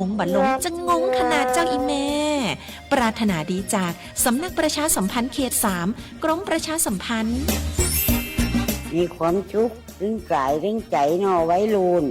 งงบัดลง จะงงขนาดเจ้าอีแม่ ปรารถนาดีจากสำนักประชาสัมพันธ์เขตสาม กรมประชาสัมพันธ์ มีความสุข ทั้งกายทั้งใจเนาะ วัยรุ่น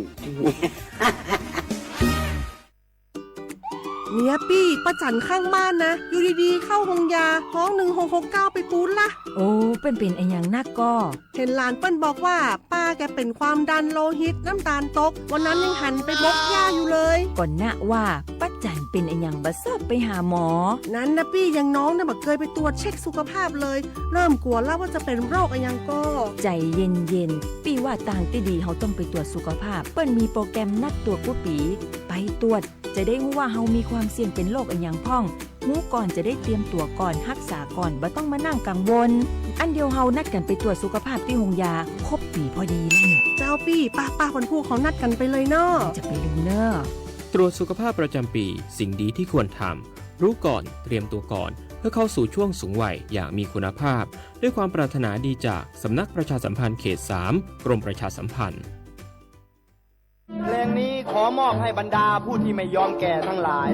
เมียปี้ ป้าจั๋นข้างบ้านนะ อยู่ดีๆ เข้าโฮงยา ฮ้อง หนึ่งหกหกเก้า ไปปู๊ดละ โอ้ เปิ้นเป๋นอะหยังนักก่อ เห็นหลานเปิ้นบอกว่า ป้าแกเป็นความดันโลหิต น้ำตาลตก วันนั้นยังหันไปบกหญ้าอยู่เลย ก่อนนะว่า ป้าจั๋นเป๋นอะหยังบ่ซอบไปหาหมอ นั้นนะปี้ อย่างน้องเนี่ยบ่เคยไปตรวจเช็คสุขภาพเลย เริ่มกลัวแล้วว่าจะเป็นโรคอะหยังก่อ ใจ๋เย็นๆ ปี้ว่าตางตี้ดีเฮาต้องไปตรวจสุขภาพ เปิ้นมีโปรแกรมนัดตรวจกู้ปี๋ ไปตรวจ จะได้ฮู้ว่าเฮามีความเสี่ยงเป็นโรคอะหยังพ่อง ฮู้ก่อนจะได้เตรียมตั๋วก่อน ฮักษาก่อน บ่ต้องมานั่งกังวล อั้นเดียวเฮานัดกั๋นไปตรวจสุขภาพตี้โฮงยา ครบปี๋พอดีแล้วเนี่ย เจ้าปี้ ป้าๆ วันพูกเฮานัดกั๋นไปเลยเนาะ จะไปลืมเน่อ ตรวจสุขภาพประจำปี สิ่งดีที่ควรทำ รู้ก่อน เตรียมตัวก่อน เพื่อเข้าสู่ช่วงสูงวัยอย่างมีคุณภาพ ด้วยความปรารถนาดีจากสำนักประชาสัมพันธ์เขตสาม กรมประชาสัมพันธ์ เพลงนี้ขอมอบให้บรรดาผู้ที่ไม่ยอมแก่ทั้งหลาย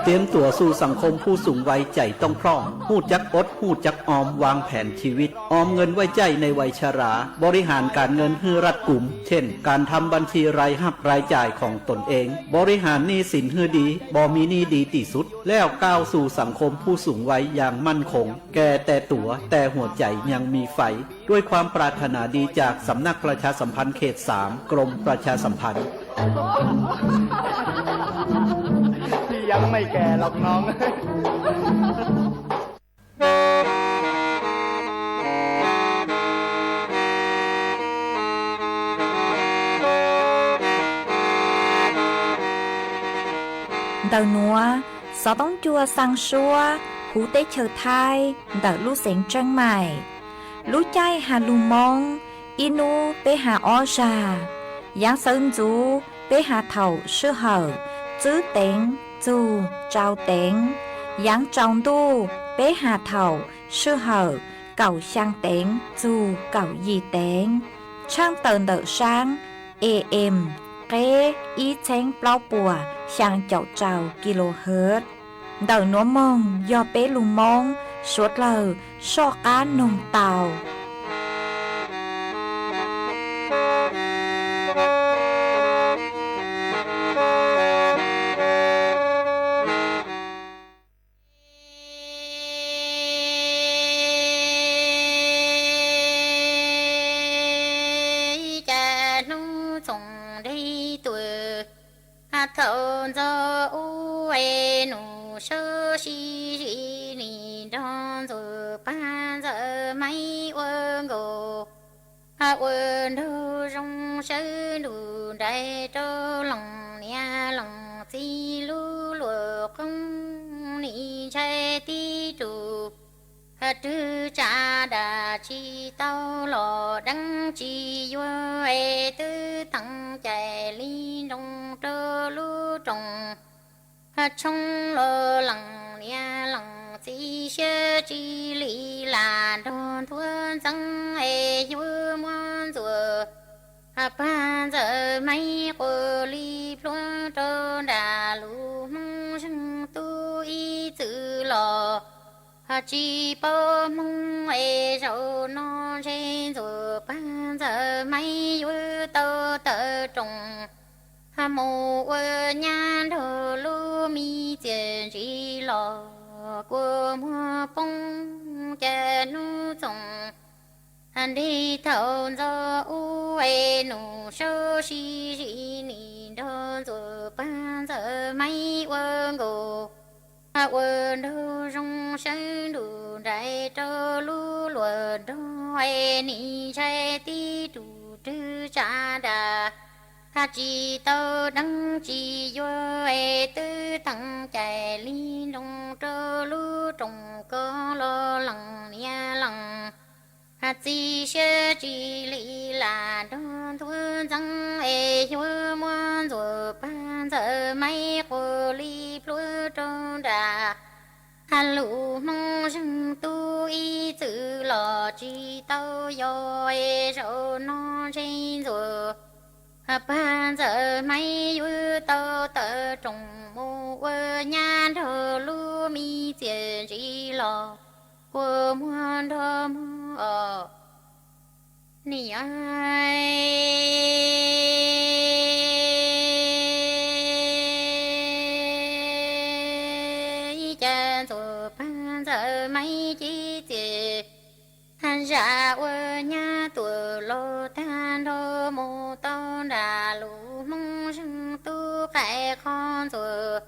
เตรียมตั๋วสู่สังคมผู้สูงวัย ใจ๋ต้องพร่อง ฮู้จักอด ฮู้จักออม วางแผนชีวิต ออมเงินไว้ใจ๊ในวัยชรา บริหารการเงินหื้อรัดกุม เช่น การทำบัญชีรายฮับรายจ่ายของตนเอง บริหารหนี้สินหื้อดี บ่มีหนี้ดีตี้สุด แล้วก้าวสู่สังคมผู้สูงวัยอย่างมั่นคง แก่แต่ตั๋ว แต่หัวใจ๋ยังมีไฟ ด้วยความปรารถนาดีจากสำนักประชาสัมพันธ์เขตสาม กรมประชาสัมพันธ์ พี่ยังไม่แก่หรอกน้อง Ntawm nuav, xov tooj cua xaa suab huv teb chaws Thaib ntawm lub xeev Tsheeb Maim. Lub caij has lug Moob, ib nub peb has ob zag. Yaav sawv ntxuv peb has thaum sij hawm tswb teev txug tsau teev. Yaav tsaus ntuj peb has thaum sij hawm kaum xyaa teev txug kaum yim teev. Tshaaj tawm ntawm saab A M qeb ib txheeb plaub puas xyaa caum rau kilohertz. Ntawm nuav moog yog peb lug Moob suav dlawg soj qaab noog tau. Cas hnub txoos nrig tuaj, thaum ntxov ub es nus sab sib zis nim nrog ntxuag Paj Ntxawm Maib ua nkaus, ua nraug zoo sawv ntuj nrais rau leej niam leej txiv lub luag qoob, nim ntshai tib tug twg tsa dam tsis tau los deev tsis yuav es twb teev cai li nroo rau lub rooj tshoob los leej niam leej txiv siab tsis li lam nrog nthuav ntxeev es yuav muab ntxuag Paj Ntxawm Maib quas li plhuav rau nram lub Hmoob Zeeg Tub ib txwm los tsis paub Hmoob es zaum no ntshe ntxuag Paj Ntxawm Maib yuav tau tawm rooj mus ua nyab nrog lub me txiaj ntsim los kua muag poob. Cas hnub txoos nrig thaum ntxov ub es nus sab sib zis nim nrog ntxuag Paj Ntxawm Maib ua nkaus, ua nraug zoo sawv ntuj nrais rau lub luag nrog es nim ntshai tib tug twg tsa dam tsis tau deev tsis yuav es twb teev cai li nroo rau lub rooj koj los leej niam leej txiv siab tsis li lam nrog nthuav ntxeev es yuav muab ntxuag Paj Ntxawm Maib quas li plhuav rau nram lub Hmoob Zeeg Tub ib txwm los tsis tau yog es zaum no ntshe ntxuag Pag Ntxawm Maib yuav tau tawm roos mus ua nyab nrog lub me txiaj ntsim los kua muag nrog mog os. Niam, ib cas ntxuav Pag Ntxawm Maib cev txiaj zam ua nyab tuaj los tag nrho mus tau nram lub Hmoob Zeeg Tub Qais Qhov Ntxuas.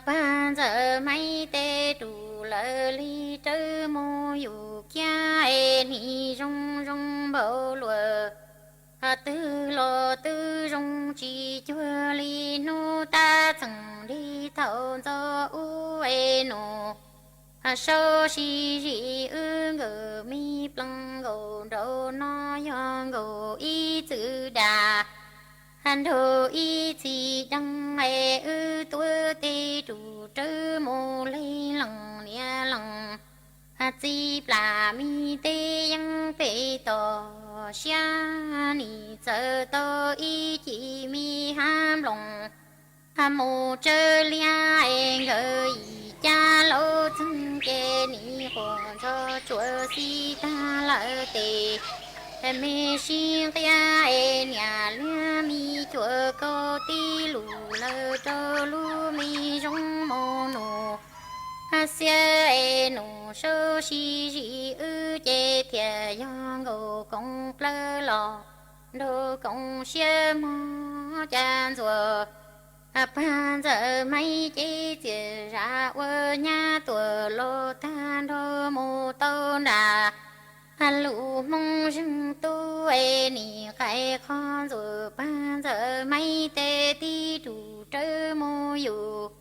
Pag Ntxawm Maib tes rus lawv li rawv mus yus kiag es nim zoo zoo npaum luaj. Twg los twb zoo tsis cuag li hnub tab txeem nrig thaum ntxov ub es nus. Saub sib zim wb nkawm me plees nkaus nraum no yog nkaus ib txwm dag nrog ib txhis deeg es wb tuav tes rus rawv mus li lees niam lees txiv plam me teb yeeb pem toj siab nim txawm tau ib cim me hav nploos mus tsawb liab es nkawd yim cab laub txeeg ces nim quas ntsho tsuas xis tag lawm tes me sib nqia es niam liab me cuam kaus tib lus lawv rau lub me zoo mus nus. Xiab es nus saub sib zim wb ces thiaj yog nkaus koom plawv los nraug koom siab mog cas ntxuav. Pag Ntxawm Maib cev txiaj zam ua nyab tuaj los tag nrho mus tau nram lub Hmoob Zeeg Tub es nim qais qhov ntxuav Pag Ntxawm Maib tes tib rus rawv mus yus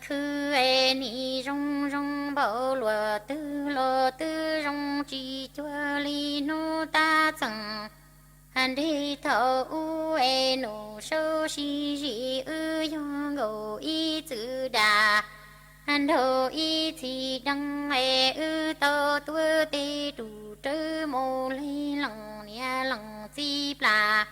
khwv es nim zoo zoo npaum luaj twg los twb zoo tsis cuag li hnub tab txeem nrig thaum ub es nus saub sib zim wb yog nkaus ib txwm dag nraug ib txhis deeg es wb tau tuav tes rus rawv mus li lees niam lees txiv plam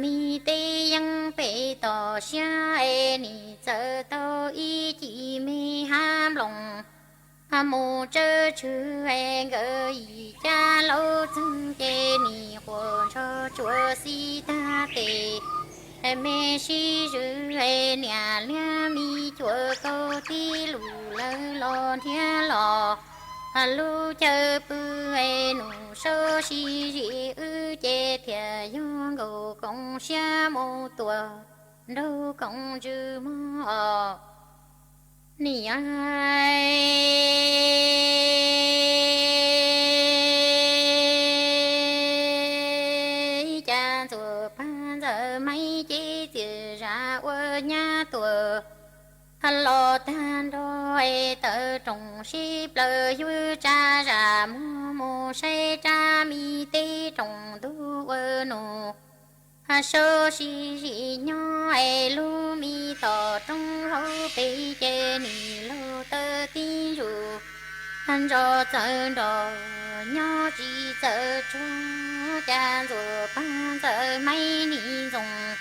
me teb yeeb pem toj siab es nim txawm tau ib cim me hav nploos mus tsawb tshwm es nkawd yim cab laub txeeg ces nim quas ntsho tsuas xis tag tes me sib zwm es niam liab me cuam kaus tib lus lawv los nrhiav los lub chaw pw es nus saub sib zim wb ces thiaj yog nkaus koom siab mus tuaj nraug koom ntsws mog os. Niam, ib cas ntxuav Pag Ntxawm Maib cev txiaj zam ua nyab tuaj los tag nrho es tawm roos sib plaws yuav tsa zam muag mus saib rab me teb roos ntuj ua nus. Saub sib zim nyob es lub me tom roob hauv pes ces nim lug tawm tib ntsug ntso txawv nrog nyob tsis txawj tsuag cas ntxuav Pag Ntxawm Maib nim ntxoov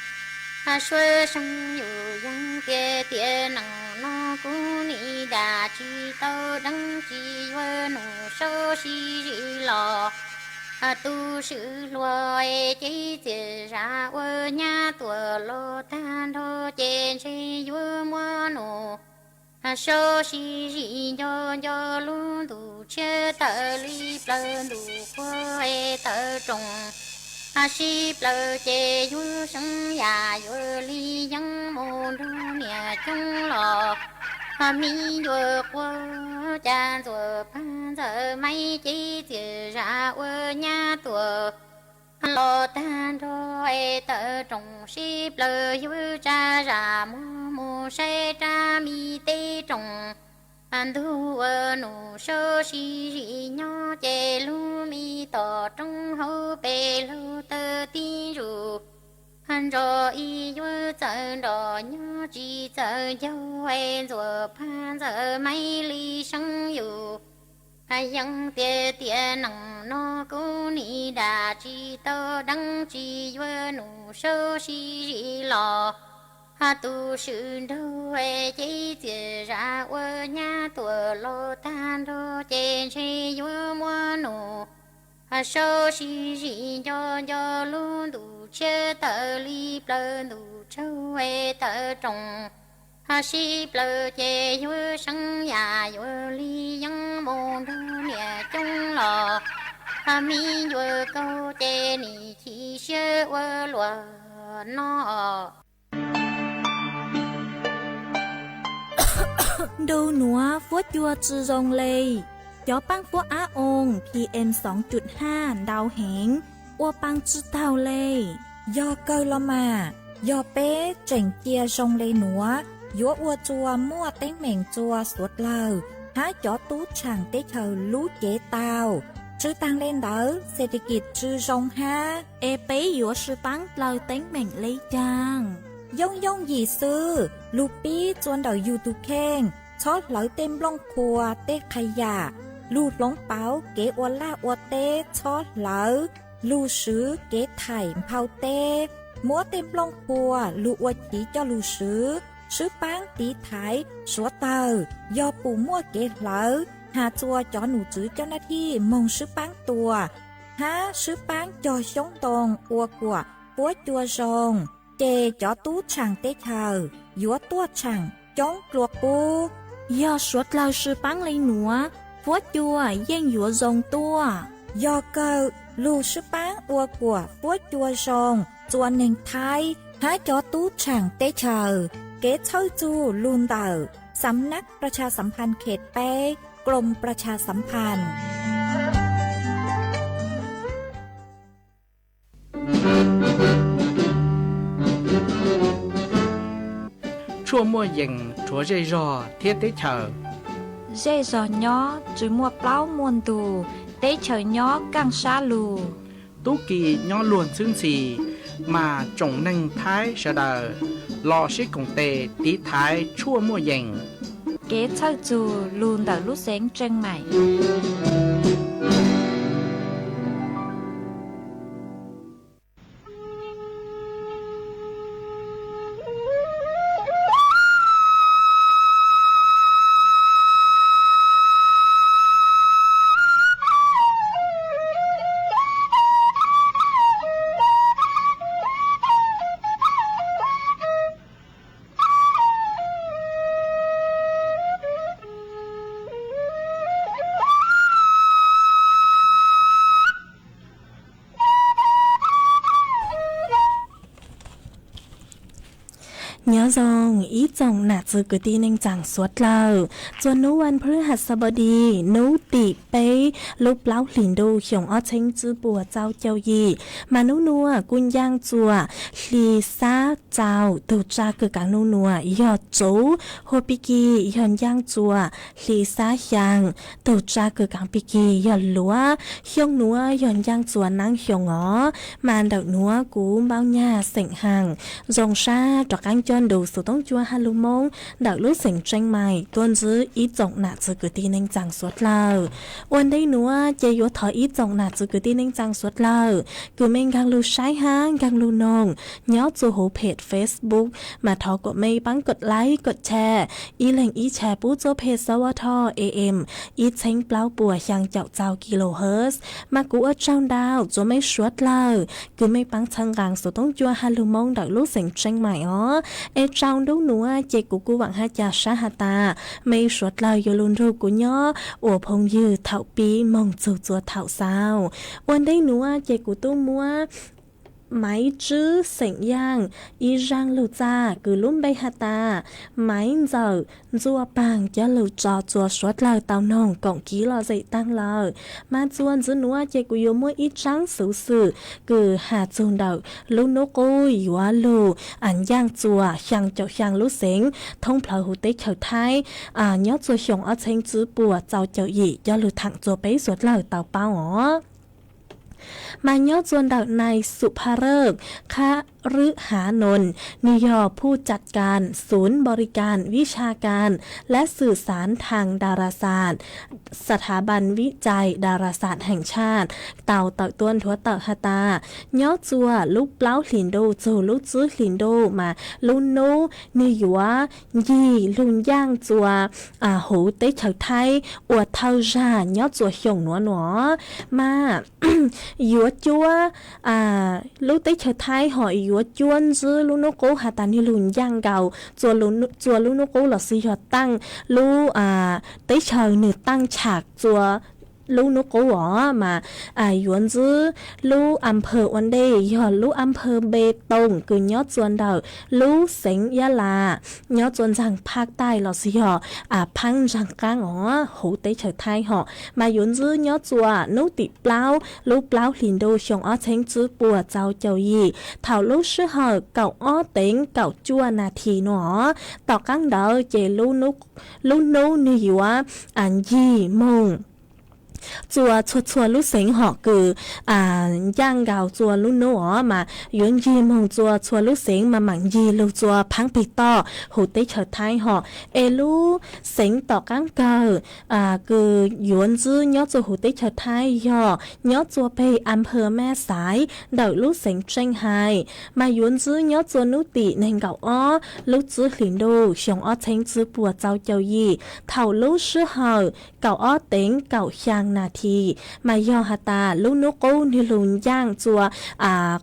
suab seej yus yeej tias tiam neej no kuv nim dam tsis tau deev tsis yuav nus saub sib zim los tu swm hluas es cev txiaj zam ua nyab tuaj los tag nrho ces ntshe yuav muab nus saub sib zim nco nco lub ntuj tshiab tawm li plaws ntuj qhua es tawm roos sib plaws ces yuav seev yam yuav li yeeb mus nrog niam coob los me ncua quas cas ntxuav Pag Ntxawm Maib cev txiaj zam ua nyab tuaj los tag nrho es tawm roos sib plaws yuav tsa zam muag mus saib rab me teb roos ntuj ua nus saub sib zim nyob ces lub me tom roob hauv pes lug tawm tib ntsug ntso ib yuav txawv nrog nyob tsis txawj ncaug es ntxuav Pag Ntxawm Maib li seev yus Yeej tias tiam neej no kuv nim dam tsis tau deev, tsis yuav nus saub sib zis los. Tus swm nraug ces txias zam ua nyab tuam los tag nrho, ces ntshe yuav muab nus saub sib zis nco nco lub ntuj tshiab tawm li plaws ntuj tsaug tawm rooj. Sib plaws ces yuav seev yam yuav li yeeb mus nrog niam coob los. Mi ncua kaug ces nim chim siab ua luaj no. Ntu nuav fuab cua tsi zoo le, cov paab fuab ab oo P M xoo cum haj ntau heev, ua paa tsi taug le. Yog kawg los mas, yog peb tseem cia zoo le nuav, yuav ua txuas muaj teeb meem txuas suav dlawg hab cov tub tshaam teb chaws lub cev tau. Tsw taag le ntawd, xes tes kis tsw zoo hab, es peb yuav sw paab dlawg teeb meem le caag? Yooj yooj yim xwb, lug pib txua ntawm yug tug kheej, txhob hlawv tej nplooj qhuas tej qha yam, lug hloov pauv kev ua laj ua teb txhob hlawv, lug swv kev thaim nphau teb, muab tej nplooj qhuas lug ua chiv coj lug swv, swb paab tiv thaiv suav dlawg, yog pum muaj kev hlawv has txua cov num tswv coj naj thij moog swb paab tua, hab swb paab cog xyoob ntoo ua kuam fuab cua zoo, ces cov tub tshaam teb chaws yuav tuaj tshaam coob dlua qub. Yog suav dlawg sw paab le nuav, fuab cua yeej yuav zoo tuaj. Yog kawg, lug swb paab ua kuam fuab cua zoo txua neeg Thaib hab cov tub tshaam teb chaws. Kev txhawj txug lug ntawm Xam nab Pra Tsha Xam Phan Khet peb, Klom Pra Tsha Xam Phan. Tshuaj muaj yees rhuav zej zog thiab teb chaws. Zej zog nyob tsi muaj plaub muaj ntug, teb chaws nyob kaaj sab lug. Tub ki nyob luag ntxhwb ntxhi, mas tsoom neeg Thaib sawv daws los sib koom tes tiv thaiv tshuaj muaj yees. Kev txhawj txug lug ntawm lub xeev Tseej Maim. Nyob zoo ib tsoom nam txwv kwv tij neej tsaa suav dlawg, txuas nub vas phuj has xab pov dis nub tim peb lub plaub hlis ntuj xyoo ob txheeb tsib puas txaus caum yim, mas nub nuav kuj ncaaj txuas hli xab txaus, tug tsab kws kaav nub nuav yog txuv, huab pib kis yog ncaaj txuas hli xab xyaa, tug tsab kws kaav pib kis yog luav, xyoo nuav yog ncaaj txuas naab xyoo os. Mas ntawm nuav kuv Npaub Nyag xeem Haas zoo sab rov qaab coj ntu xuv toob cua Has Lug Moob ntawm lub xeem Tseej Maim tuaj ntsib ib tsoom nam txwv kwv tij neej tsaa suav dlawg. Ua ntej nuav ces yuav thov ib tsoom nam txwv kwv tij neej tsaa suav dlawg kws mej nkaag lug saib hab nkaag lug noog nyob txug huv phem Facebook, mas thov kuas mej paab kod like kod share, ib leeg ib share pub txuj phem S W T A M ib txheeb plaub puas xyaa caum txaus kilohertz. Mas kuv ua tsaug ntau txug mej suav dlawg kws mej paab txhawb nqaa xuv toob cua Has Lug Moob ntawm lub xeem Tseej Maim os. Es tsau nub nuav ces kuv kuj vaam hab ca sab has tas mej suav dlawg yuav lug nrug kuv nyob ua phooj ywg thaum pib moog txug txua thaum xaus. Ua ntej nuav ces kuv tub muab Maiv Tswb xeem Yaaj ib zaaj lug txag kws lub npe has tas Maiv Ntxawm Ntxuaj Paag coj lug tso txua suav dlawg tau noog koom kib lom zem taag lawm. Mas txuas ntxiv nuav ces kuv yuav muab ib tsaab xuv xwm kws has txug ntawm lub nub qub yuav lug ncaaj txuas xyaa caum xyaa lub xeev thoob plawg huv teb chaws Thaib nyob txug xyoo ob txheeb tsib puas txaus caum yim coj lug thaam txua peb suav dlawg tau paub os. Mas nyob txua ntawm nai Xu Pha Rwj Kha Rwj Hav Noos, nwg yog phuj cam kas xum npau ri kas vib tsa kas lab xwm xaav thas da ra xas, sa tha npas vib cai da ra xas heem tshaj, tau tawm tuaj nthuav tawm has tas, nyob txua lub plaub hlis ntuj txug lub tswb hlis ntuj mas lub nub nwg yuav ncig lug ncaaj txua huv teb chaws Thaib ua thawj zag nyob txua xyoo nuav nua. Mas yuav cuab lub teb chaws Thaib hom yuav cuab ntsib lub nub qub has tas nwg lug ncaaj nkaus txua lub nub qub lossis yog taaj lub teb chaws nwg taaj tsham txua lub nub qub os mas yuav ntsib lub a phawv ua ntej yog lub a phawv Npe Toos kws nyob txua ntawm lub xeev Yab Las, nyob txua ntxaag Phaj Taij lossis yog phaab ntsaag qaab os huv teb chaws Thaib hom mas yuav ntsib nyob txua nub tim plaub lub plaub hlis ntuj xyoo ob txheeb tswb puas txaus caum yim thaum lub sij hawm kaum ob teev kaum cuaj nas this nua. Tom qaab ntawd ces lub nub nwg yuav ncig moog txua txhua txhua lub xeev hom kws ncaaj nkaus txua lub nub os mas yuav ncig moog txua txhua lub xeev mas maam ncig lug txua phaab peg toj huv teb chaws Thaib hom. Es lub xeev tom qaab kawg kws yuav ntsib nyob txua huv teb chaws Thaib yog nyob txua peg a phawv Maj Xaiv ntawm lub xeev Tseej Hais mas yuav ntsib nyob txua nub tim neeg nkaum ob lub tswb hlis ntuj xyoo ob txheeb tswb puas txaus caum yim thaum lub sij hawm kaum ob teev kaum xyaa nas this mas yog has tas lub nub qub nwg lug ncaaj txua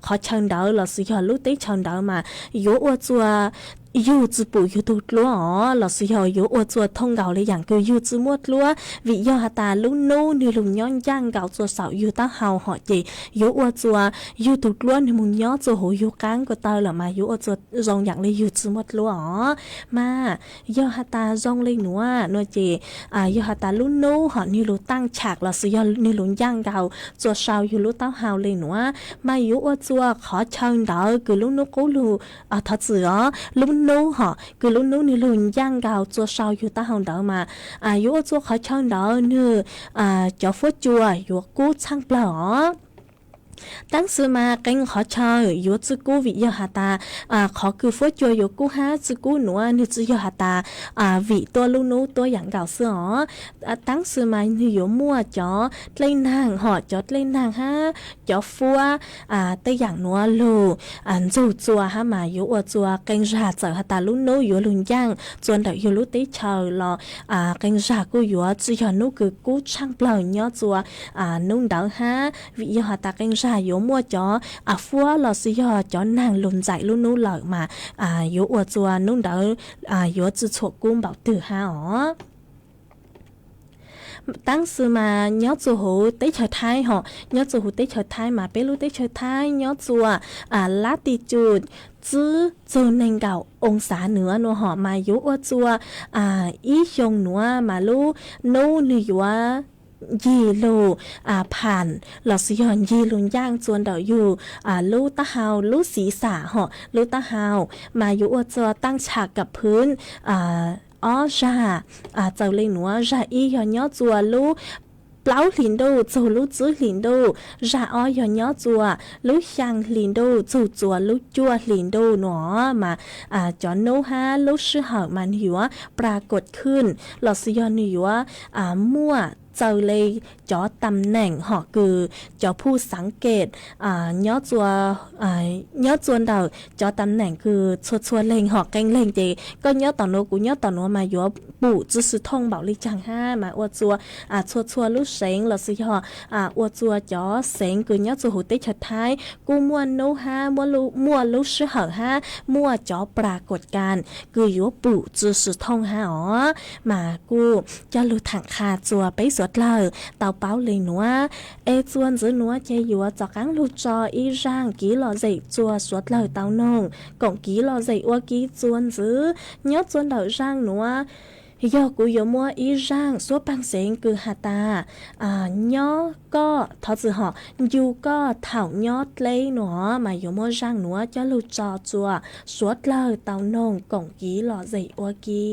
qhov chaw ntawd lossis yog lub teb chaws ntawd mas yuav ua txua yug tsi pum yug tug dluab os lossis yog yuav ua txua thooj nkaus le yaam kws yug tsi muaj dluab vim yog has tas lub nub nwg lug nyob ncaaj nkaus txua saum yug taub hau hom ces yuav ua txua yug tug dluab nwg moog nyob txua huv yug qaab ko taw lawm mas yuav ua txua zoo yaam le yug tsi muaj dluab os. Mas yog has tas zoo le nuav nua ces yog has tas lub nub hom nwg lug taaj tsham lossis yog nwg lug ncaaj nkaus txua saum yug lub taub hau le nuav mas yuav ua txua qhov chaw ntawd kws lub nub qub lug thov txim os lub nub hom kws lub nub nwg lug ncaaj nkaus txua saum yug taub hau ntawd mas yuav ua txua qhov chaw ntawd nwg cov fuab cua yuav kub tshaaj plawg os. Tab sis mas qee qhov chaw yuav tsi kub vim yog has tas qhov kws fuab cua yuav kub hab tsi kub nuav nwg tsi yog has tas vim tuab lub nub tuab yaam nkaus xwb os. Tab sis mas nwg yuav muaj cov dlej naag hom cov dlej naag hab cov fuab tej yaam nuav lug ntxug txua hab mas yuav ua txua qee zag txawm has tas lub nub yuav lug ncaaj txua ntawm yug lub teb chaws los qee zag kuj yuav tsi yog nub kws kub tshaaj plawg nyob txua nub ntawd hab vim yog has tas qee zag yuav muaj cov fuab lossis yog cov naag lug ntxaim lub nub lawm mas yuav ua txua nub ntawd yuav tsi txhuam kub npaum twg hab os. Tab sis mas nyob txua huv teb chaws Thaib hom nyob txua huv teb chaws Thaib mas peb lub teb chaws Thaib nyob txua lab ti cus tsib txug neeg nkaum oo xav nuav nua hom mas yuav ua txua ib xyoo nuav mas lub nub nwg yuav ncig lug pham lossis yog ncig lug ncaaj txua ntawm yug lub taub hau lub xiv xam hom lub taub hau mas yuav ua txua taaj tsham kam phwv ob zag. Txawm le nuav zag ib yog nyob txua lub plaub hlis ntuj txug lub tsib hlis ntuj, zag ob yog nyob txua lub xyaa hlis ntuj txug txua lub cuaj hlis ntuj nua mas cov nub hab lub sij hawm mas nwg yuav pra kos khwj lossis yog nwg yuav muaj txawm le cov tam neem hom kws cov phuj xaav kem nyob txua ntawm cov tam neem kws txhua txhua leeg hom qee leeg ces koj nyob tom nuav kuv nyob tom nuav mas yuav pum tsw si thooj npaum le caag hab mas ua txua txhua txhua lub seev lossis yog ua txua cov seev kws nyob txua huv teb chaws Thaib kuj muaj nub hab muaj lub sij hawm hab muaj cov pra kos kas kws yuav pum tsw si thooj hab os. Mas kuj coj lug thaam qha txua peb suav dlawg tau paub le nuav. Es txua ntxiv nuav ces yuav rov qaab lug tso ib zaaj kiv lom zem txua suav dlawg tau noog koom kiv lom zem ua ke txua ntxiv. Nyob txua ntawm zaaj nuav yog kuv yuav muab ib zaaj suab paag xeev kws has tas nyob koj thov txim hom ncu koj thaum nyob dleb nua mas yuav muab zaaj nuav coj lug tso txua suav dlawg tau noog koom kiv lom zem ua ke.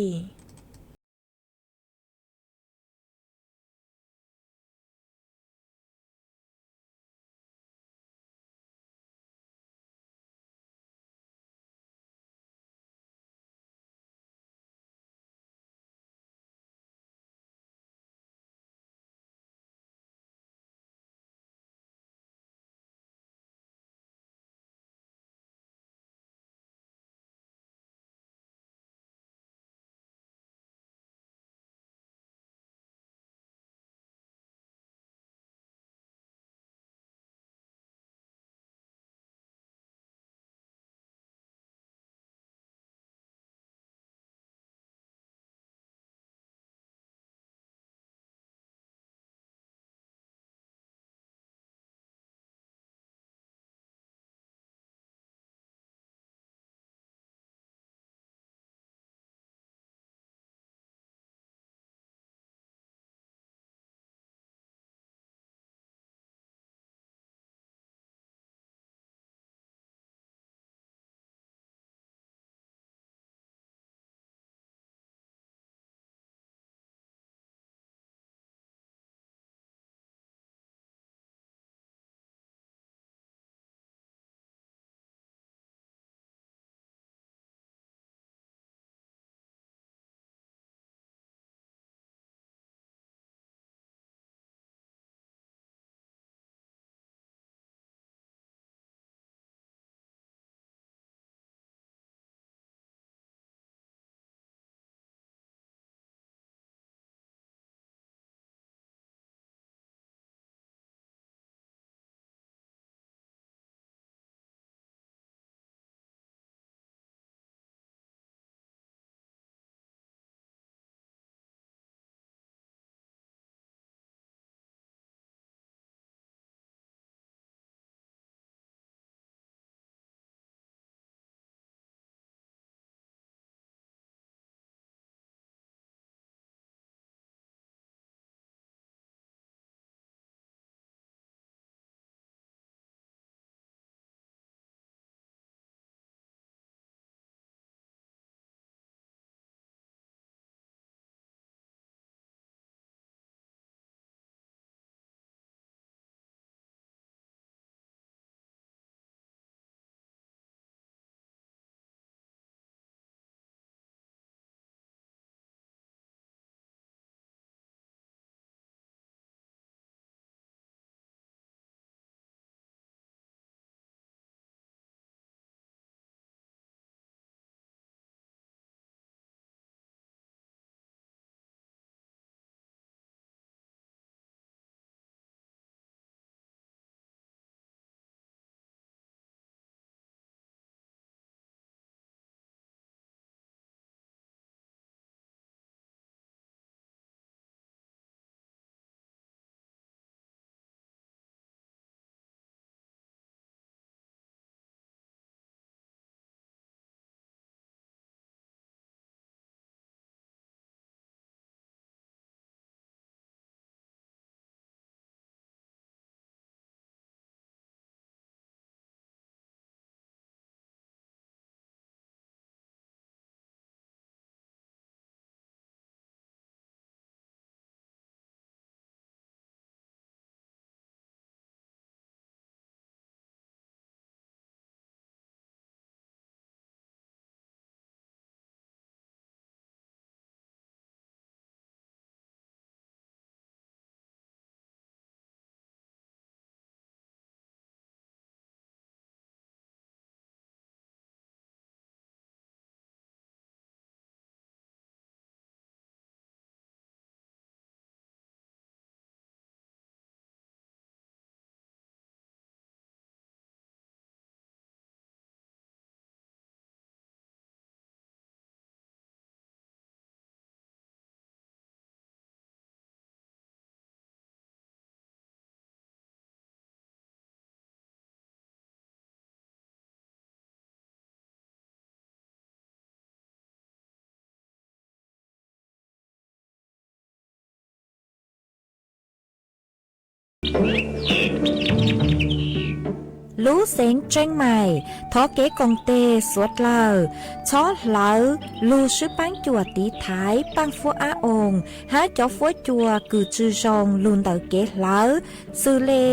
Lub xeev Tseeb Maim thov kev koom tes suav dlawg txhob hlawv lug swb paab cuam tiv thaiv paaj fuab ab oos hab cov fuab cua kws tsi zoo lug ntawm kev hlawv, xws le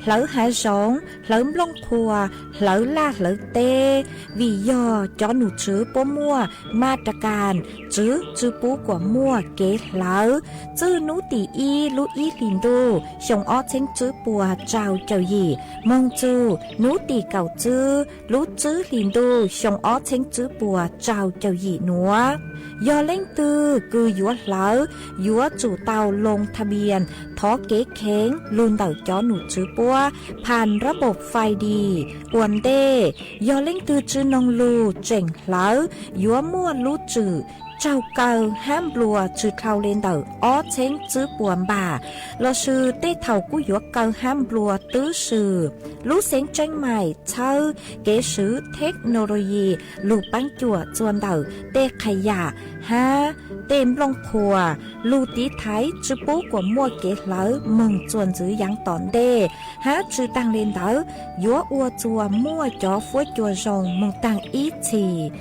hlawv hav zoov, hlawv nplooj qhuas, hlawv laj hlawv teb, vim yog cov num tswv puab muaj ma ra kas tswv tsi pub kuas muaj kev hlawv. Txwj nub tim ib lub ib hlis ntuj xyoo ob txheeb tswb puas rau caum yim moog txug nub tim kaum tswb lub tswb hlis ntuj xyoo ob txheeb tswb puas rau caum yim nuav, yog leej twg kws yuav hlawv yuav tsum tau loo tha npias thov kev kheev lug ntawm cov num tswv puab phas rab npaum fais dis. Ua ntej, yog leej twg tsi noog lug tseem hlawv yuav muaj lub tswm raug kaw hab nplua tsi dhau le ntawm ob txheeb tswb puas npam, lossis tej thaum kuj yuav kaw hab nplua twb swm. Lub xeev Tseeb Maim txhawb kev swv theknoloyis lug paab cuam txuas ntawm tej qhas yam hab tej nplooj qhuas lug tiv thaiv tsi pub kuas muaj kev hlawv moog txuas ntxiv yaav tom ntej, hab tsi taag le ntawd yuav ua txuas muaj cov fuab cua zoo moog taag ib txhis.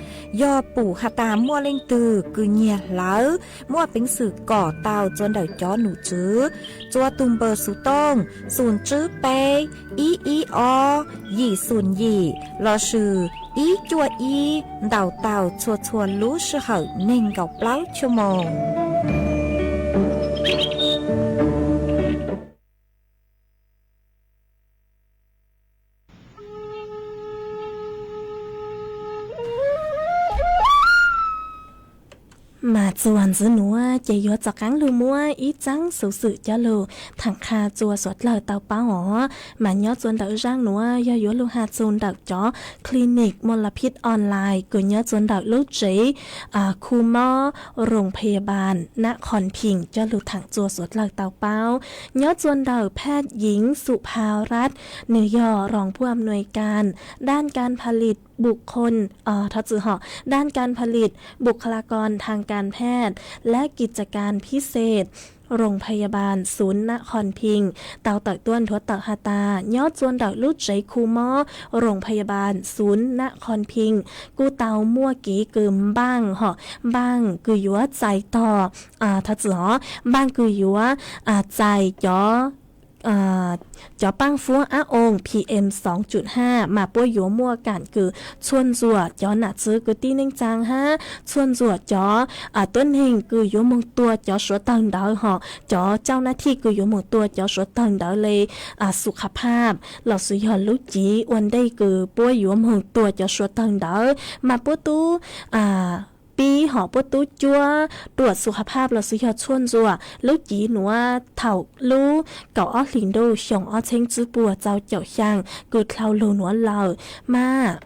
Yog pum has tas muaj leej twg kws nyiag hlawv, muaj peev xwm kom tau txuas ntawm cov num tswv txuas tug npawb xov tooj xum tswb peb ib ib ob yim xum yim lossis ib cuaj ib ntaus tau txhua txhua lub sij hawm neeg nkaum plaub cuaj moos. Mas txuas ntxiv nuav ces yuav rov qaab lug muab ib txaab xuv xwm coj lug thaam qha txuas suav dlawg tau paub os. Mas nyob txuas ntawm zaaj nuav yog yuav lug has txug ntawm cov clinic mos las phib online kws nyob txuas ntawm lub tsev khu mob Roos Phaya Bal Nab Khon Phim coj lug thaam txuas suav dlawg tau paub. Nyob txuas ntawm phaj yeev Xum Pha Rab, nwg yog roos phuam nuav kas daj kas phalis bum khon, thov txim hom, daj kas phalis bukhalakon thaj kas phaj lab kis kas phib xej Roos Phaya Bal Xum Nab Khon Phim tau tawm tuaj nthuav tawm has tas nyob txuas ntawm lub tsev khu mob Roos Phaya Bal Xum Nab Khon Phim kuj tau muaj kev kws npaaj hom npaaj kws yuav txais tog, thov txim hom, npaaj kws yuav txais cov cov paaj fuab ab oos P M soo cum haj mas puab yuav muaj kaam kws txhua ntxuam cov nam txwv kwv tij neej tsaa hab txhua ntxuam cov tuab neeg kws yuav moog tua cov suav dlawg ntawd hom cov cauj nab thij kws yuav moog tua cov suav dlawg ntawd le xu kha phaj lossis yog lub civ ua ntej kws puab yuav moog tua cov suav dlawg ntawd mas puab tub pib hom puab tub cuab ruam xu kha phaj lossis yog txhua ntxuam lub civ nuav thaum lub kaum ob hlis ntuj xyoo ob txheeb tswb puas rau caum xyaa kws dlhau lug nuav lawm mas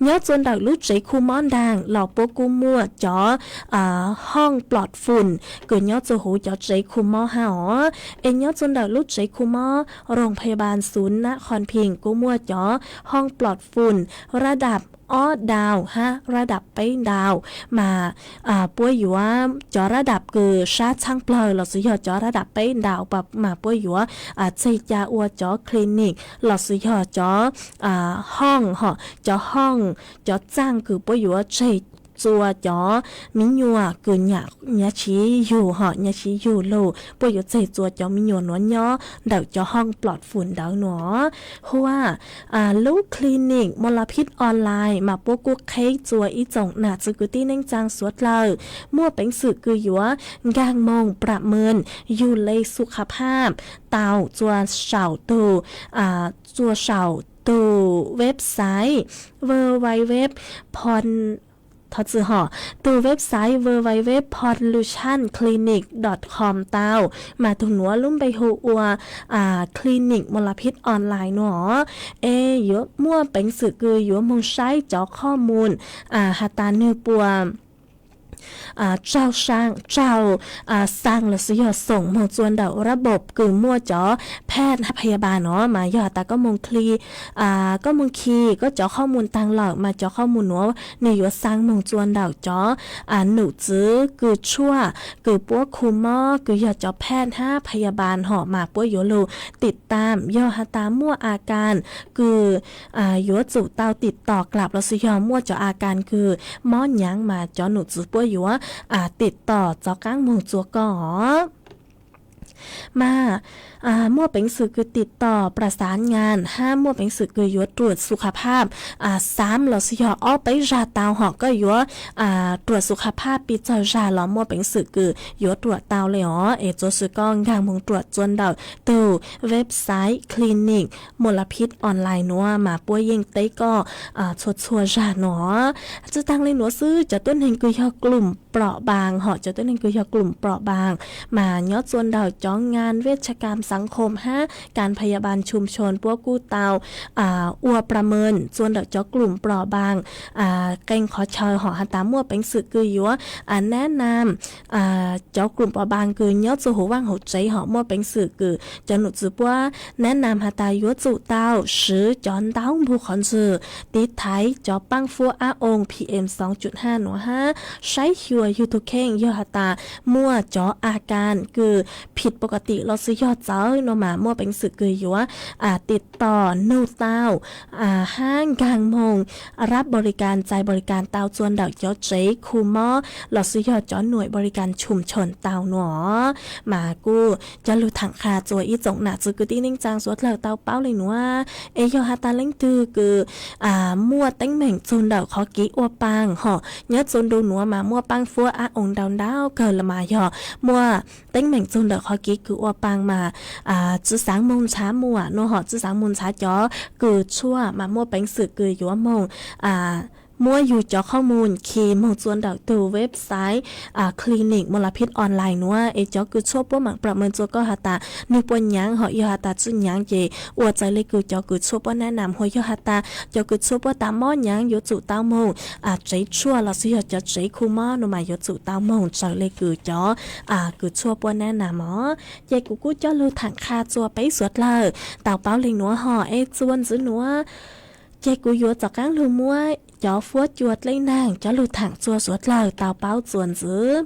nyob txuas ntawm lub tsev khu mob nraag los puab kuj muaj cov hooj plom fum kws nyob txuas huv cov tsev khu mob hab os. Es nyob txuas ntawm lub tsev khu mob Roos Phaya Bal Xum Nab Khon Phim kuj muaj cov hooj plom fum rab dam ob daus hab rab dam peb daus mas puab yuav cov rab dam kws sab tshaaj plawg lossis yog cov rab dam peb daus mas puab yuav tseg ca ua cov clinic lossis yog cov hooj hom cov hooj cov txaaj kws puab yuav tseg txua cov miv nyuas kws nyam nyav siv yug hom nyav siv yug lug puab yuav tseg txua cov miv nyuas nuav nyob ntawm cov hooj plom fum ntawd nuav. Huab lub clinic mos las phib online mas puab kuj qheb txua ib tsoom nam txwv kwv tij neej tsaa suav dlawg muaj peev xwm kws yuav nkaag moog pram mws yug le xu kha phaj tau txua saum tug txua saum tug website www pon thov txim hom tug website www pon lution clinic dot com tau mas tug nuav lub npe hu ua clinic mos las phib online nuav os. Es yuav muaj peev xwm kws yuav moog saib cov qhov mus has tas nwg puas raug, raug xa los sis yog xoom moog tsua ntawm rab npom kws muaj cov phaj hab phaya bal no mas yog has tas koj moog khi, koj moog khi koj cov qhov muag taag lawm mas cov qhov muag nuav nwg yuav xa moog tsua ntawm cov num txwv kws tshuaj kws puab khu mob kws yog cov phaj hab phaya bal hom mas puab yuav lug tim tam. Yog has tas muaj a kas kws yuav tsum tau tim tom klab los sis yog muaj cov a kas kws mob nyaav mas cov num txwv puab yuav tim tom txav qaab moog tsua koj os. Mas muaj peev xwm kws tim tom pras xaav nyaas hab muaj peev xwm kws yuav ruam su kha phaj xaam los sis yog ob peb zag tau hom koj yuav ruam su kha phaj pib txawg zag los muaj peev xwm kws yuav ruam tau le os. Es txuas sis koj nkaag moog ruam tsua ntawm tug website clinic mos las phib online nuav mas puab yeej teb koj txhua txhua zag nuav. Tsi taag le nuav xwb, cov tuab neeg kws yog klum prom baas hom cov tuab neeg kws yog klum prom baas mas nyob tsua ntawm cov ngan vej tshaj kam xaav khom hab kas phaya bal tshum tshoon puab kuj tau ua pras mees tsua ntawm cov klum prom baas qee qhov chaw hom has tas muaj peev xwm kws yuav nab nam cov klum prom baas kws nyob tsua huv vaaj huv tsev hom muaj peev xwm kws cov num txwv puab nab nam has tas yuav tsum tau swv cov ntaub npug qhov ntswg tiv thaiv cov paab fuab ab oo P M xoo cuj haj nuav hab saib xyuas yug tug kheej yog has tas muaj cov a kas kws phim pov ka tim los sis yog txawv no mas muaj peev xwm kws yuav tim tom nug tau hab nkaag moog rab npau li kas txais npau li kas tau tsua ntawm cov tsev khu mob los sis yog cov nuam npau li kas tshum tshoon tau nuav. Mas kuj coj lug thaam qha tsua ib tsoom nam txiv kwv tij neej tsaa suav dlawg tau paub le nuav. Es yog has tas leej twg kws muaj teeb meem txug ntawm qhov kev ua paas hom nyob tsua ntu nuav mas muaj paab fuab ab oo ntau ntau kawg los mas yog muaj teeb meem txug ntawm qhov kev kws ua paas mas tsi xaav moog ntshav muam nuav hom tsi xaav moog ntshav cov kws tshuaj mas muaj peev xwm kws yuav moog muab yug cov qhov muag khi moog tsua ntawm tug website clinic mos las phib online nuav. Es cov kws tshuaj puab maam prom mees tsua koj has tas nwg puas nyaav hom yog has tas tsi nyaav ces ua txawm le kws cov kws tshuaj puab nab nam hua yog has tas cov kws tshuaj puab tas mob nyaav yuav tsum tau moog tsev tshuaj los sis yog cov tsev khu mob nuav mas yuav tsum tau moog txawm le kws cov kws tshuaj puab nab nam os. Ces kuv kuj coj lug thaam qha tsua peb suav dlawg tau paub le nuav hom es tsua ntxiv nuav ces kuv yuav rov qaab lug muab cov fuab cua dleb naag coj lug thaam tsua suav dlawg tau paub tsua ntxiv.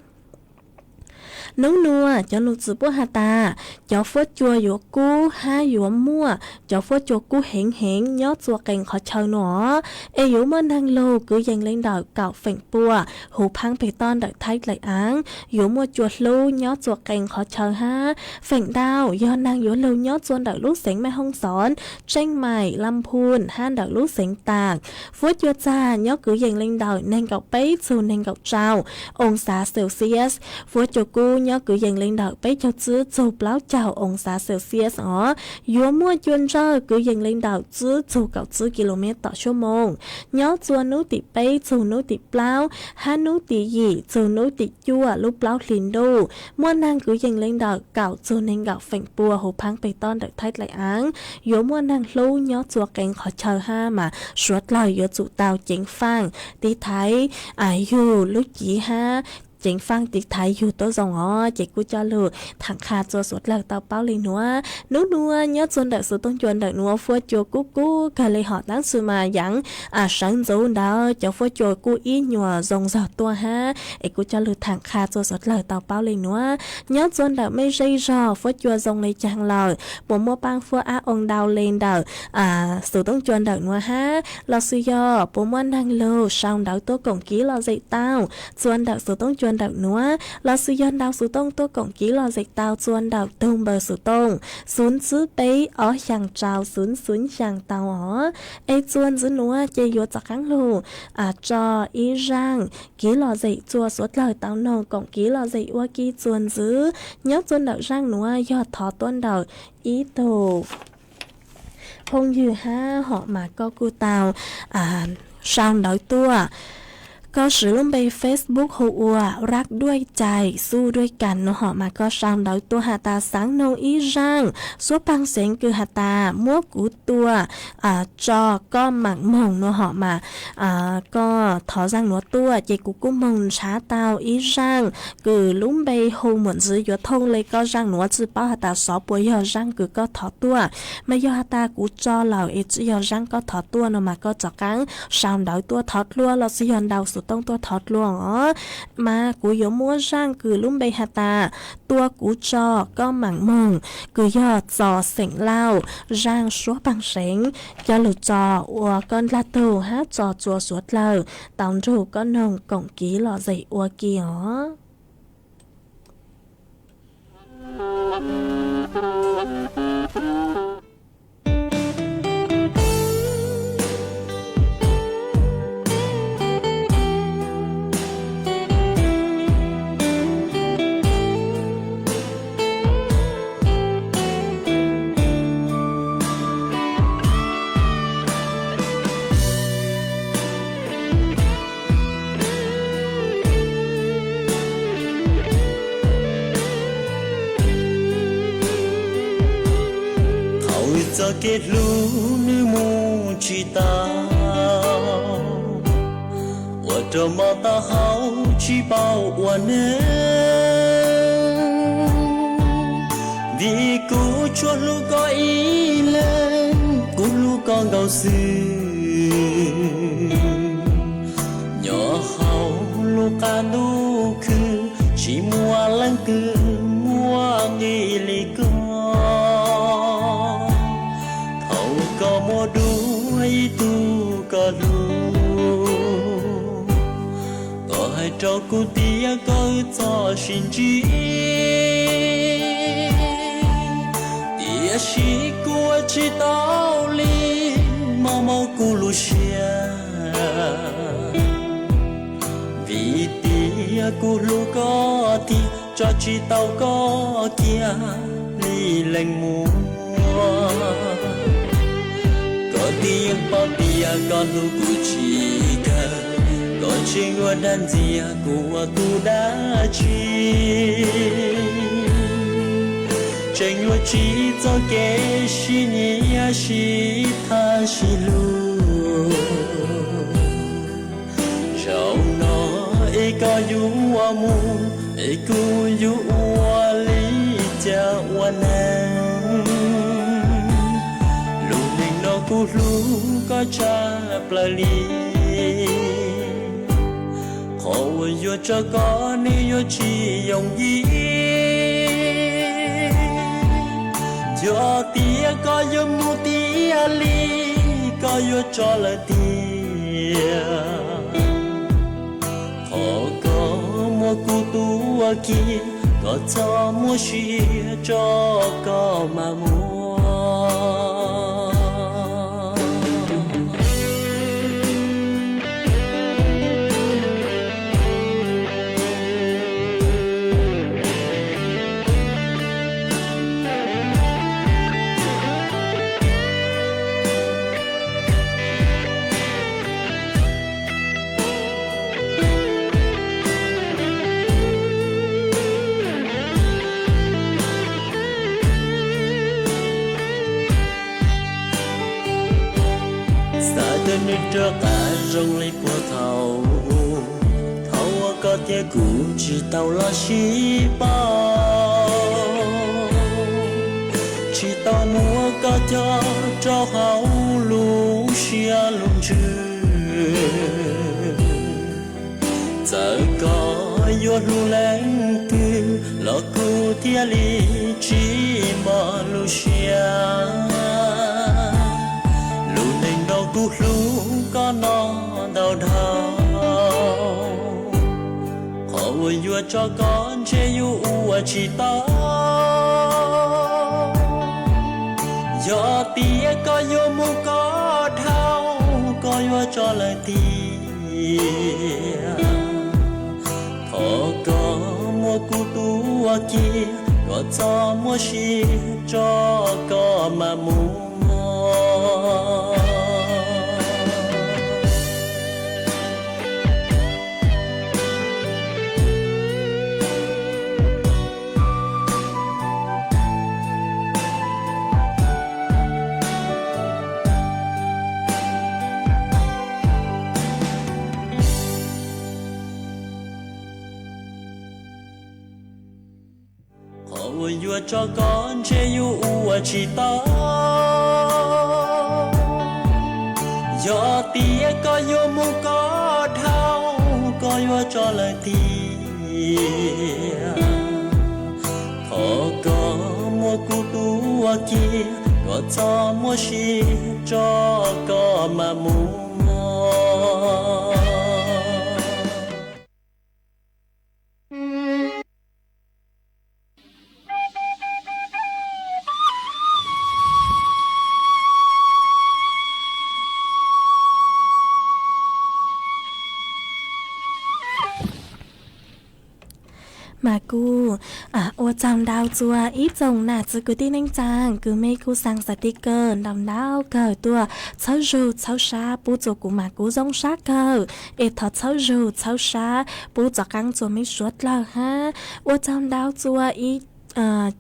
Nub nuav cov num txwv puab has tas cov fuab cua yuav kub hab yuav muaj cov fuab cua kub heev heev nyob tsua qee qhov chaw nuav. Es yuav muaj naag lug kwv yees le ntawm kaum feem pua huv phaab peg toj ntawm Thaib dlaim aav. Yuav muaj cua hlub nyob tsua qee qhov chaw hab feem ntau yog naag yuav lug nyob tsua ntawm lub xeev Mej Hoob Xoob, Tseej Maim, Lam Phun hab ntawm lub xeev Taam. Fuab cua txag nyob kwv yees le ntawm neeg nkaum peb txug neeg nkaum rau oo xav Celsius. Fuab cua kub nyob kwv yees le ntawm peb caug tsib txug plaub caug oo xav Celsius os. Yuav muaj cua ntsawj kwv yees le ntawm tsib txug kaum tsib kilomev tom suab moos nyob tsua nub tim peb txug nub tim plaub hab nub tim yim txug nub tim cuaj lub plaub hli ntuj. Muaj naag kwv yees le ntawm kaum txug neeg nkaum feem pua huv phaab peg toj ntawm Thaib dlaim aav. Yuav muaj naag hlub nyob tsua qee qhov chaw hab mas suav dlawg yuav tsum tau ceev faaj tiv thaiv yug lub civ hab ceev faaj tiv thaiv yug tuab zoo os. Ces kuj coj lug thaam qha tsua suav dlawg tau paub le nuav. Nub nuav nyob tsua ntawm xuv tooj cua ntawm nuav fuab cua kub kub kawg le hom tab sis mas yaav sawv ntxuv ntawd cov fuab cua kuj ib nyuas zoo zog tuaj hab es kuj coj lug thaam qha tsua suav dlawg tau paub le nuav. Nyob tsua ntawm mej zej zog fuab cua zoo le caag lawm, puas muaj paab fuab ab oo ntau le ntawm xuv tooj cua ntawm nuav hab los sis yog puas muaj naag lug sau ntawv tuaj koom kiv lom zem tau tsua ntawm xuv tooj cua ntawm nuav los sis yog ntau xuv tooj tuaj koom kiv lom zem tau tsua ntawm tug npawb xuv tooj xwb xwb peb ob xyaa rau xwb xwb xyaa tau os. Es tsua ntxiv nuav ces yuav rov qaab lug tso ib zaaj kiv lom zem tsua suav dlawg tau noog koom kiv lom zem ua ke tsua ntxiv. Nyob tsua ntawm zaaj nuav yog thov tuab ntawm ib tug phooj ywg hab hom mas koj kuj tau sau ntawv tuaj Koj siv lub npe Facebook hu ua Rak Duaj Cais Xub Duaj Kas no hom mas koj sau ntawv tuaj has tas xaav noog ib zaaj suab paag xeev kws has tas muab kuv tua tso koj maam moog no hom mas koj thov zaaj nuav tuaj ces kuv kuj moog nrhav tau ib zaaj kws lub npe hu muam ntxwv yuav thooj le koj zaaj nuav, tsi paub has tas xov puas yog zaaj kws koj thov tuaj. Mas yog has tas kuv tso lawm es tsi yog zaaj koj thov tuaj no mas koj rov qaab sau ntawv tuaj thov dlua lossis yog ntaus xov tooj tuaj thov dlua os. Mas kuv yuav muab zaaj kws lub npe has tas tua kuv tso koj maam moog kws yog txom xeem lauj, zaaj suab paag seev, coj lug tso ua koj dlaag tug hab tso tsua suav dlawg tau nrug koj noog koom kiv lom zem ua ke os. Thaum txoj kev hlub nwg mus tsis tau, ua rau mob taub hau tsis paub ua neej. Vim kuv tsuas hlub koj ib leeg, kuv hlub koj nkaus xwb. Nyob hauv lub qab ntuj khwb, tsis muaj leej twg muaj nqis li koj. Thaum koj muaj dua ib tug koj hlub, koj hais rau kuv tias koj txhob sib ntsib, tiam sis kuv ua tsis tau li, mob mob kuv lub siab. Vim tias kuv hlub koj tiag, tso tsis tau koj kiag li leej muam. Koj twb yeej paub tias koj hlub kuv tsis kawg, koj tseem yuav dag ntxias kuv ua tus dab tsi. Tseem yuav tsim txoj kev sib nyiam sib tham sib hlub. Zaum no es koj yuav ua mus, es kuv yuav ua li cas ua neej. Lub neej no kuv hlub koj tshaj plaws li, qhov uas yuav tso koj nws yuav tsis yooj yim. Yog tias koj yuav mus tiag li, koj yuav tso lawm tiag. Thov koj muab kuv tua kiag, koj txhob muab sia tso koj mam mus. Xav tias nws rov qab zoo li puag thaum, thaum uas koj thiab kuv tsis tau los sib paub, tsis tau muab koj coj rau hauv lub siab lub ntsws. Txawm koj yuav hlub leej twg los kuv thiaj li tsis npog lub siab. Lub neej no kuv hlub koj no ntau dhau, qhov uas yuav tso koj ntshe yuav ua tsis tau. Yog tias koj yuav mus koj dhau, koj yuav tso lawm tiag. Thov koj muab kuv tua kiag, koj txhob muab sia tso koj mam mus. Uas yuav tso koj ntshe yuav ua tsis tau. Yog tias koj yuav mus koj dhau, koj yuav tso lawm tiag. Thov koj muab kuv tua kiag, koj txhob muab siab tso, koj mam mus. Mas kuj ua tsaug ntau txuas ib tsoom nam txiv kwv tij neej tsaa kws mej kuj xaa xas tis kawg ntau ntau kawg tuaj txhawb zug txhawb sab pub txuas kuv mas kuv zoo sab kawg. Es thov txhawb zug txhawb sab pub txoj qaab txuas mej suav dlawg hab ua tsaug ntau txuas ib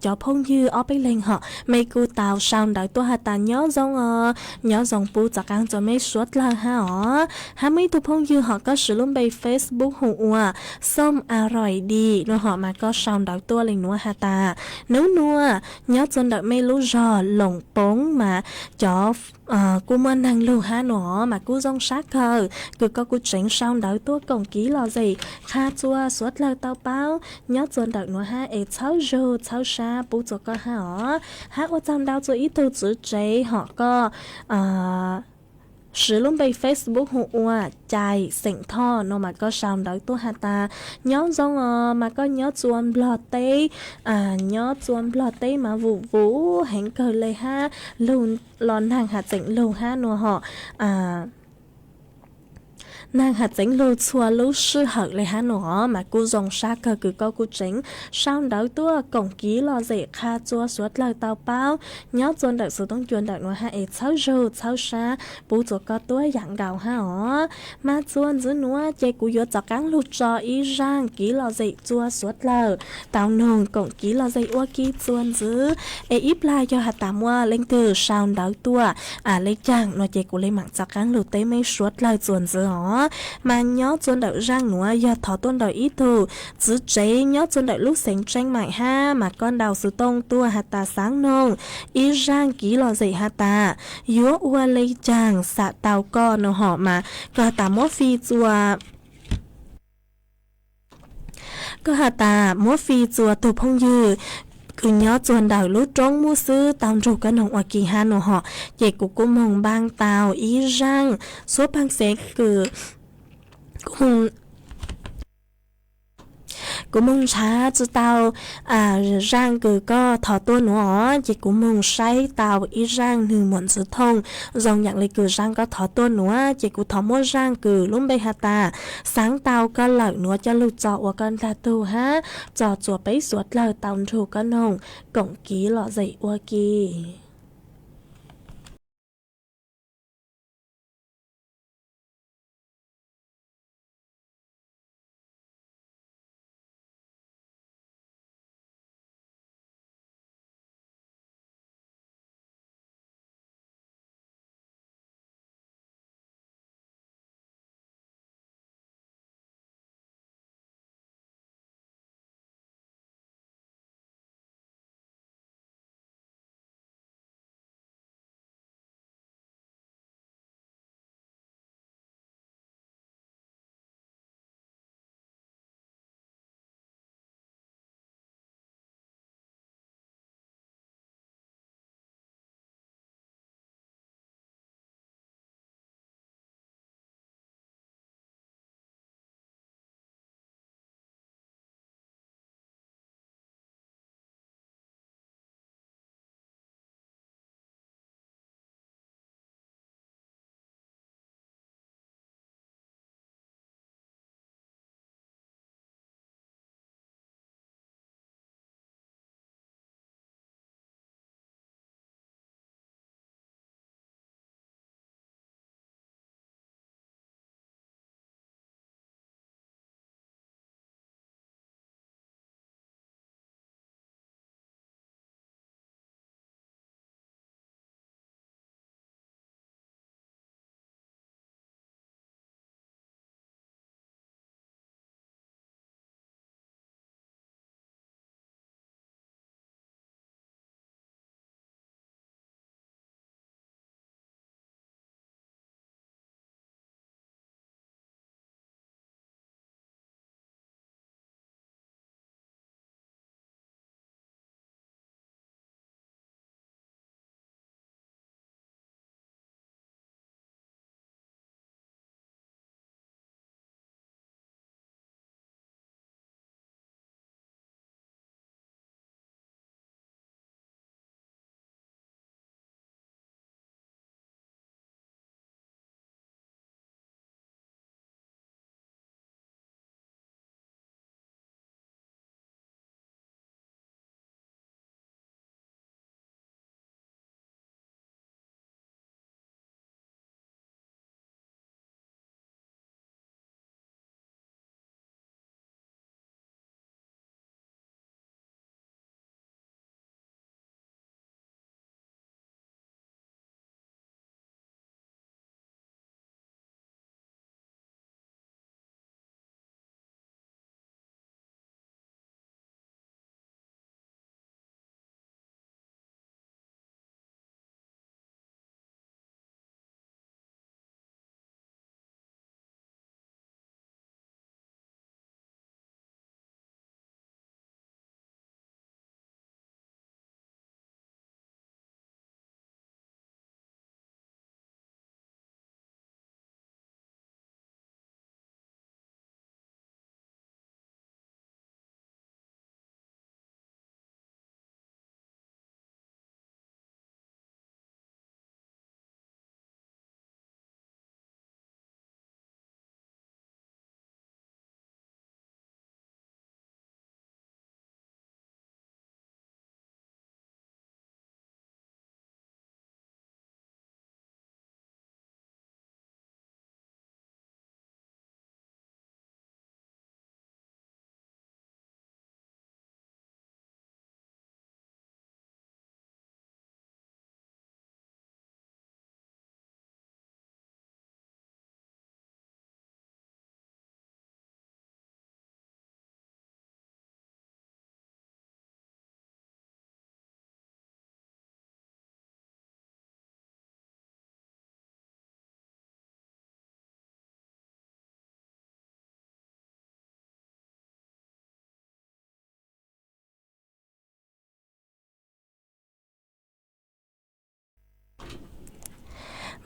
cov phooj ywg ob peb leeg hom mej kuj tau sau ntawv tuaj has tas nyob zoo os, nyob zoo pub txoj qaab txuas mej suav dlawg hab os. Hab muaj ib tug phooj ywg hom koj siv lub npe Facebook hu ua Xom A Roi Di no hom mas koj sau ntawv tuaj le nuav has tas nub nua nyob txuas ntawm mej lub zog Loos Poob mas cov kuj muaj neeg lug hab no mas kuj zoo sab kawg kws koj kuj tseev sau ntawv tuaj koom kiv lom zem qha txuas suav dlawg tau paub nyob txuas ntawm nuav hab es txhawb zug txhawb sab pub txuas koj hab os. Hab ua tsaug ntau txuas ib tug txiv tsev hom koj siv lub npe Facebook hu ua Cai Xeem Thoj no mas koj sau ntawv tuaj has tas nyob zoo os mas koj nyob txuas Nplog teb, nyob txuas Nplog teb mas vum vum heev kawg le hab lug los naag has txeev lug hab no hom naag has txeev lug txhua lub sij hawm le hab no os mas kuj zoo sab kawg kws koj kuj tseev sau ntawv tuaj koom kiv lom zem qha txuas suav dlawg tau paub nyob txuas ntawm xuv tooj cua ntawm nuav hab es txhawb zug txhawb sab pub txuas koj tuab yaam nkaus hab os. Mas txuas ntxiv nuav ces kuv yuav rov qaab lug tso ib zaaj kiv lom zem txuas suav dlawg tau noog koom kiv lom zem ua ke txuas ntxiv. Es ib plag yog has tas muaj leej twg sau ntawv tuaj le caag no ces kuv le maam rov qaab lug teb mej suav dlawg txuas ntxiv os. Mas nyob txuas ntawm zaaj nuav yog thov tuaj ntawm ib tug txiv tsev nyob txuas ntawm lub xeev Tseeb Maim hab mas koj ntaus xuv tooj tuaj has tas xaav noog ib zaaj kiv lom zem has tas yuav ua le caag xam tau koj no hom mas koj has tas muab fij txuas koj has tas muab fij txuas tug phooj ywg kws nyob txuas ntawm lub roob mub xwb tau nrug koj noog ua ke hab no hom ces kuv kuj moog npaaj tau ib zaaj xuab paag xeev kws kuv moog nrhav tsi tau zaaj kws koj thov tuaj nuav os ces kuv moog saib tau ib zaaj nwg muam ntxwv thooj zoo yaam le kws zaaj koj thov tuaj nuav ces kuv thov muab zaaj kws lub npe has tas xaav tau koj lawm nuav coj lug tso ua koj ntaag tug hab tso txuas peb suav dlawg tau nrug koj noog koom kiv lom zem ua ke.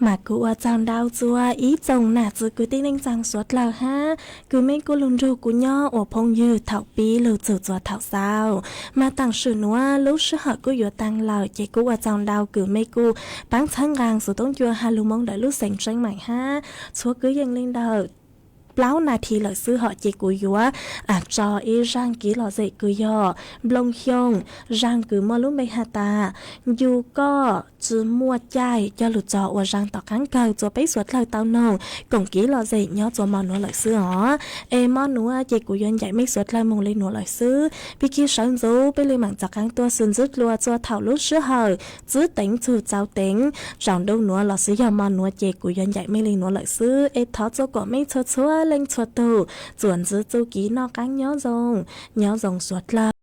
Mas kuv ua tsaug ntau txuas ib tsoom nam txiv kwv tij neej tsaa suav dlawg hab kws mej kuj lug nrug kuv nyob ua phooj ywg thaum pib lug txug txuas thaum xaus. Mas taam sim nuav lub sij hawm kuj yuav taag lawm, ces kuj ua tsaug ntau kws mej kuj paab txhawb nqaa xuv toob ncua has lug moo ntawm lub xeev Tseeb Maim hab txhua kwv yees le ntawm plaub nas this lawm xwb hom, ces kuv yuav tso ib zaaj kev lom zem kws yog nplooj xyooj, zaaj kws muaj lub npe has tas Ncu koj tsi muaj caij coj lug tso ua zaaj tom qaab kawg rua peb suav dlawg tau noog koom kev lom zem nyob rua mo nuav lawm xwb os. Es mo nuav ces kuv yuav ncaim mej suav dlawg moog le nuav lawm xwb. Pig kig sawv ntxuv peb le maam rov qaab tuaj xwb ntxwb dlua rua thaum lub sij hawm txwb teev txug txaus teev, tsaus ntuj nuav los xwb yog mo nuav ces kuv yuav ncaim mej le nuav lawm xwb. Es thov rua kuas mej txhua txhua leej txhua tug txuas ntxiv txuj kev noj qaab nyob zoo, nyob zoo suav dlawg.